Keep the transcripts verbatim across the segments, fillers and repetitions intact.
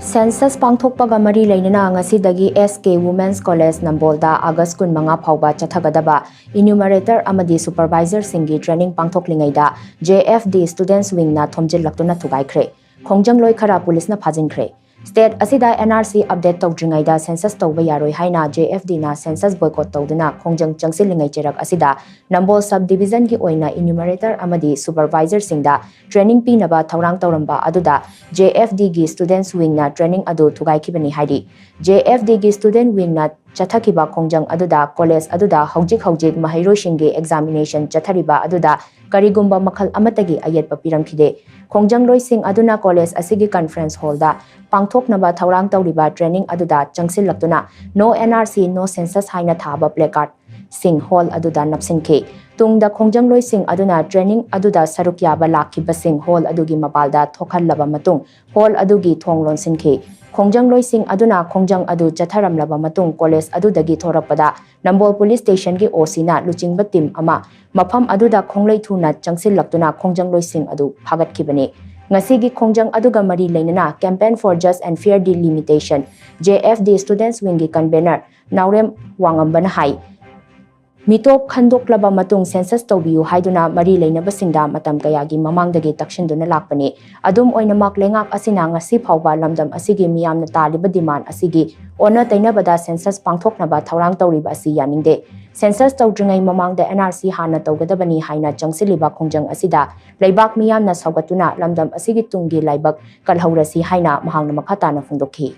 Census ꯄꯥꯡꯊꯣꯛꯄꯒ ꯃꯔꯤ ꯂꯩꯅꯅ ꯉꯁꯤꯗꯒꯤ S K Women's College ꯅꯝꯕꯣꯜꯗ August ꯀꯨꯟꯃꯉꯥ ꯐꯥꯎꯕ ꯆꯠꯊꯒꯗꯕ enumerator ꯑꯃꯗꯤ supervisorꯁꯤꯡꯒꯤ training ꯄꯥꯡꯊꯣꯛꯂꯤꯉꯩꯗ J F D Students Wingꯅ ꯊꯣꯝꯖꯤꯜꯂꯛꯇꯨꯅ ꯊꯨꯒꯥꯏꯈ꯭ꯔꯦ꯫ ꯈꯣꯡꯖꯪꯂꯣꯏ ꯈꯔ ꯄꯨꯂꯤꯁꯅ ꯐꯥꯖꯤꯟꯈ꯭ꯔꯦ꯫ State ꯑꯁꯤꯗ N R C update ꯇꯧꯗ꯭ꯔꯤꯉꯩꯗ census ꯇꯧꯕ ꯌꯥꯔꯣꯏ ꯍꯥꯏꯅ J F Dꯅ census boycott ꯇꯧꯗꯨꯅ ꯈꯣꯡꯖꯪ ꯆꯪꯁꯤꯜꯂꯤꯉꯩ ꯆꯩꯔꯛ ꯑꯁꯤꯗ ꯅꯝꯕꯣꯜ sub divisionꯒꯤ ꯑꯣꯏꯅ enumerator ꯑꯃꯗꯤ supervisorꯁꯤꯡꯗ training ꯄꯤꯅꯕ ꯊꯧꯔꯥꯡ ꯇꯧꯔꯝꯕ ꯑꯗꯨꯗ J F Dꯒꯤ Students Wingꯅ training ꯑꯗꯨ ꯊꯨꯒꯥꯏꯈꯤꯕꯅꯤ ꯍꯥꯏꯔꯤ꯫ J F Dꯒꯤ Student Wingꯅ ꯆꯠꯊꯈꯤꯕ ꯈꯣꯡꯖꯪ ꯑꯗꯨꯗ college ꯑꯗꯨꯗ ꯍꯧꯖꯤꯛ ꯍꯧꯖꯤꯛ ꯃꯍꯩꯔꯣꯏꯁꯤꯡꯒꯤ examination ꯆꯠꯊꯔꯤꯕ ꯑꯗꯨꯗ ꯀꯔꯤꯒꯨꯝꯕ ꯃꯈꯜ ꯑꯃꯠꯇꯒꯤ ꯑꯌꯦꯠꯄ ꯄꯤꯔꯝꯈꯤꯗꯦ꯫ ꯈꯣꯡꯖꯪꯂꯣꯏꯁꯤꯡ ꯑꯗꯨꯅ college ꯑꯁꯤꯒꯤ conference hallꯗ ꯄꯥꯡꯊꯣꯛꯅꯕ ꯊꯧꯔꯥꯡ ꯇꯧꯔꯤꯕ training ꯑꯗꯨꯗ ꯆꯪꯁꯤꯜꯂꯛꯇꯨꯅ No N R C, No Census ꯍꯥꯏꯅ ꯊꯥꯕ placardꯁꯤꯡ hall ꯑꯗꯨꯗ ꯅꯞꯁꯤꯟꯈꯤ꯫ ꯇꯨꯡꯗ ꯈꯣꯡꯖꯪꯂꯣꯏꯁꯤꯡ ꯑꯗꯨꯅ training ꯑꯗꯨꯗ ꯁꯔꯨꯛ ꯌꯥꯕ ꯂꯥꯛꯈꯤꯕꯁꯤꯡ hall ꯑꯗꯨꯒꯤ ꯃꯄꯥꯜꯗ ꯊꯣꯛꯍꯜꯂꯕ ꯃꯇꯨꯡ hall ꯑꯗꯨꯒꯤ ꯊꯣꯡ ꯂꯣꯟꯁꯤꯟꯈꯤ꯫ ꯈꯣꯡꯖꯪꯂꯣꯏꯁꯤꯡ ꯑꯗꯨꯅ ꯈꯣꯡꯖꯪ ꯑꯗꯨ ꯆꯠꯊꯔꯝꯂꯕ ꯃꯇꯨꯡ college ꯑꯗꯨꯗꯒꯤ ꯊꯣꯔꯛꯄꯗ ꯅꯝꯕꯣꯜ police stationꯒꯤ O Cꯅ ꯂꯨꯆꯤꯡꯕ team ꯑꯃ ꯃꯐꯝ ꯑꯗꯨꯗ ꯈꯣꯡꯂꯩ ꯊꯨꯅ ꯆꯪꯁꯤꯜꯂꯛꯇꯨꯅ ꯈꯣꯡꯖꯪꯂꯣꯏꯁꯤꯡ ꯑꯗꯨ ꯐꯥꯒꯠꯈꯤꯕꯅꯤ꯫ ꯉꯁꯤꯒꯤ ꯈꯣꯡꯖꯪ ꯑꯗꯨꯒ ꯃꯔꯤ ꯂꯩꯅꯅ Campaign for Just and Fair Delimitation, J F D Students Wingꯒꯤ convener ꯅꯥꯎꯔꯦꯝ ꯋꯥꯉꯝꯕꯅ ꯍꯥꯏ, ꯃꯤꯇꯣꯞ ꯈꯟꯗꯣꯛꯂꯕ ꯃꯇꯨꯡ census ꯇꯧꯕꯤꯌꯨ ꯍꯥꯏꯗꯨꯅ ꯃꯔꯤ ꯂꯩꯅꯕꯁꯤꯡꯗ ꯃꯇꯝ ꯀꯌꯥꯒꯤ ꯃꯃꯥꯡꯗꯒꯤ ꯇꯛꯁꯤꯟꯗꯨꯅ ꯂꯥꯛꯄꯅꯤ꯫ ꯑꯗꯨꯝ ꯑꯣꯏꯅꯃꯛ, ꯂꯩꯉꯥꯛ ꯑꯁꯤꯅ ꯉꯁꯤ ꯐꯥꯎꯕ ꯂꯝꯗꯝ ꯑꯁꯤꯒꯤ ꯃꯤꯌꯥꯝꯅ ꯇꯥꯜꯂꯤꯕ demand ꯑꯁꯤꯒꯤ ꯑꯣꯟꯅ ꯇꯩꯅꯕꯗ census ꯄꯥꯡꯊꯣꯛꯅꯕ ꯊꯧꯔꯥꯡ ꯇꯧꯔꯤꯕ ꯑꯁꯤ ꯌꯥꯅꯤꯡꯗꯦ꯫ Census ꯇꯧꯗ꯭ꯔꯤꯉꯩ ꯃꯃꯥꯡꯗ N R C ꯍꯥꯟꯅ ꯇꯧꯒꯗꯕꯅꯤ ꯍꯥꯏꯅ ꯆꯪꯁꯤꯜꯂꯤꯕ ꯈꯣꯡꯖꯪ ꯑꯁꯤꯗ ꯂꯩꯕꯥꯛ ꯃꯤꯌꯥꯝꯅ ꯁꯧꯒꯠꯇꯨꯅ ꯂꯝꯗꯝ ꯑꯁꯤꯒꯤ ꯇꯨꯡꯒꯤ ꯂꯥꯏꯕꯛ ꯀꯜꯍꯧꯔꯁꯤ ꯍꯥꯏꯅ ꯃꯍꯥꯛꯅ ꯃꯈꯥ ꯇꯥꯅ ꯐꯣꯡꯗꯣꯛꯈꯤ꯫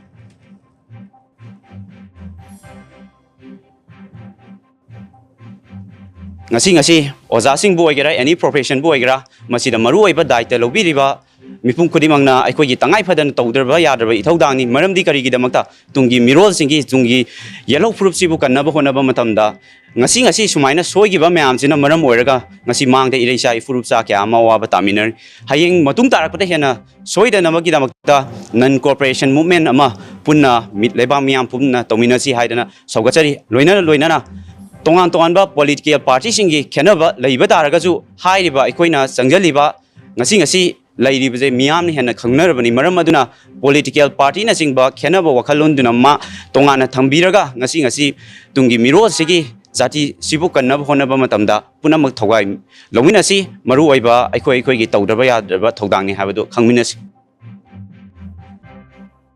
ꯉꯁꯤ ꯉꯁꯤ ꯑꯣꯖꯥꯁꯤꯡꯕꯨ ꯑꯣꯏꯒꯦꯔꯥ, any professionꯕꯨ ꯑꯣꯏꯒꯦꯔꯥ, ꯃꯁꯤꯗ ꯃꯔꯨꯑꯣꯏꯕ ꯗꯥꯏꯇ ꯂꯧꯕꯤꯔꯤꯕ ꯃꯤꯄꯨꯝ ꯈꯨꯗꯤꯡꯃꯛꯅ ꯑꯩꯈꯣꯏꯒꯤ ꯇꯉꯥꯏ ꯐꯗꯅ ꯇꯧꯗ꯭ꯔꯕ ꯌꯥꯗ꯭ꯔꯕ ꯏꯊꯧꯗꯥꯡꯅꯤ꯫ ꯃꯔꯝꯗꯤ ꯀꯔꯤꯒꯤꯗꯃꯛꯇ? ꯇꯨꯡꯒꯤ ꯃꯤꯔꯣꯜꯁꯤꯡꯒꯤ, ꯇꯨꯡꯒꯤ ꯌꯦꯜꯍꯧ ꯐꯨꯔꯨꯞꯁꯤꯕꯨ ꯀꯟꯅꯕ ꯍꯣꯠꯅꯕ ꯃꯇꯝꯗ ꯉꯁꯤ ꯉꯁꯤ ꯁꯨꯃꯥꯏꯅ ꯁꯣꯏꯈꯤꯕ ꯃꯌꯥꯝꯁꯤꯅ ꯃꯔꯝ ꯑꯣꯏꯔꯒ ꯉꯁꯤ ꯃꯥꯡꯗ ꯏꯔꯩꯆꯥ ꯏꯄꯨꯔꯨꯞꯆꯥ ꯀꯌꯥ ꯑꯃ ꯑꯋꯥꯕ ꯇꯥꯃꯤꯟꯅꯔꯤ꯫ ꯍꯌꯦꯡ ꯃꯇꯨꯡ ꯇꯥꯔꯛꯄꯗ ꯍꯦꯟꯅ ꯁꯣꯏꯗꯅꯕꯒꯤꯗꯃꯛꯇ non cooperation movement ꯑꯃ ꯄꯨꯟꯅ ꯃꯤ-, ꯂꯩꯕꯥꯛ ꯃꯤꯌꯥꯝ ꯄꯨꯟꯅ ꯇꯧꯃꯤꯟꯅꯁꯤ ꯍꯥꯏꯗꯅ ꯁꯧꯒꯠꯆꯔꯤ꯫ ꯂꯣꯏꯅꯅ ꯂꯣꯏꯅꯅ ꯇꯣꯉꯥꯟ ꯇꯣꯉꯥꯟꯕ political partyꯁꯤꯡꯒꯤ ꯈꯦꯠꯅꯕ ꯂꯩꯕ ꯇꯥꯔꯒꯁꯨ, ꯍꯥꯏꯔꯤꯕ ꯑꯩꯈꯣꯏꯅ ꯆꯪꯖꯜꯂꯤꯕ ꯉꯁꯤ ꯉꯁꯤ ꯂꯩꯔꯤꯕꯁꯦ ꯃꯤꯌꯥꯝꯅ ꯍꯦꯟꯅ ꯈꯪꯅꯔꯕꯅꯤ꯫ ꯃꯔꯝ ꯑꯗꯨꯅ political partyꯅꯆꯤꯡꯕ ꯈꯦꯠꯅꯕ ꯋꯥꯈꯜꯂꯣꯟꯗꯨꯅ ꯃꯥ ꯇꯣꯉꯥꯟꯅ ꯊꯝꯕꯤꯔꯒ ꯉꯁꯤ, ꯉꯁꯤ ꯇꯨꯡꯒꯤ ꯃꯤꯔꯣꯜꯁꯤꯒꯤ ꯖꯥꯇꯤꯁꯤꯕꯨ ꯀꯟꯅꯕ ꯍꯣꯠꯅꯕ ꯃꯇꯝꯗ ꯄꯨꯝꯅꯃꯛ ꯊꯧꯒꯥꯏ ꯂꯧꯃꯤꯟꯅꯁꯤ꯫ ꯃꯔꯨꯑꯣꯏꯕ ꯑꯩꯈꯣꯏ ꯑꯩꯈꯣꯏꯒꯤ ꯇꯧꯗꯕ ꯌꯥꯗ꯭ꯔꯕ ꯊꯧꯗꯥꯡꯅꯤ ꯍꯥꯏꯕꯗꯨ ꯈꯪꯃꯤꯟꯅꯁꯤ꯫